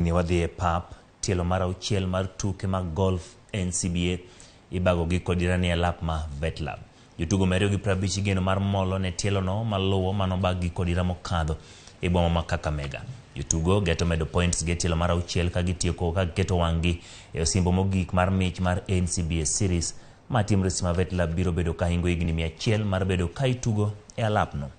Ni wadhi e pap, tielo mar auchiel mar tuke mag golf NCBA ibago gi kodira ni e lap ma Vetlab. Jotugo 250 igeno mar molo ne tielono maluwo manobag gi kodira mokadho e boma ma Kakamega. Jotugo geto medo points gi e tielo mar auchiel ka gitieko ka giketo wang'gi e osimbo mogik mar mich mar NCBA Series ma tim Risma Vetlab biro bedo ka hingo higni 100 mar bedo ka itugo e alapno.